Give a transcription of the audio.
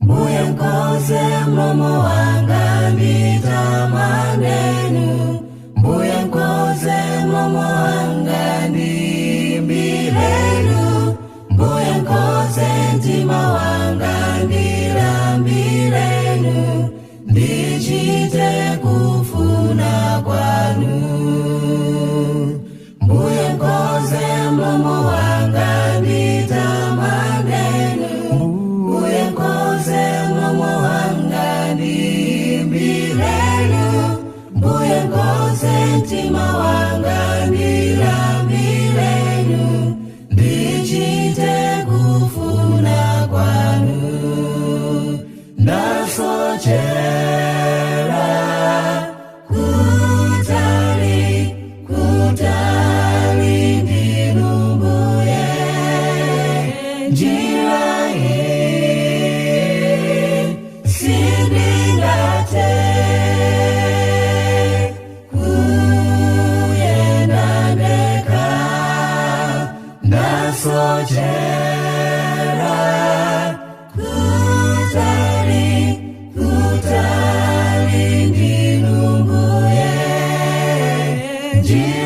Mbuye nkoze mlomo wanga nditamandeni, Mbuye nkoze mlomo wanga ndimbilenu, Mbuye nkoze mtima wanga ndilambilenu, ndichite kufuna kwanu. Mbuye nkoze mlomo wanga nditamandeni, Mbuye nkoze mlomo wanga ndimbilenu, Mbuye nkoze mtima wanga ndilambilenu, ndichite kufuna kwanu. Ndasochera kutali, kutali ndinu Mbuye, njira iyi sindingathe kuyenda ndekha. Ndasochera kutali, kutali ndinu Mbuye, njira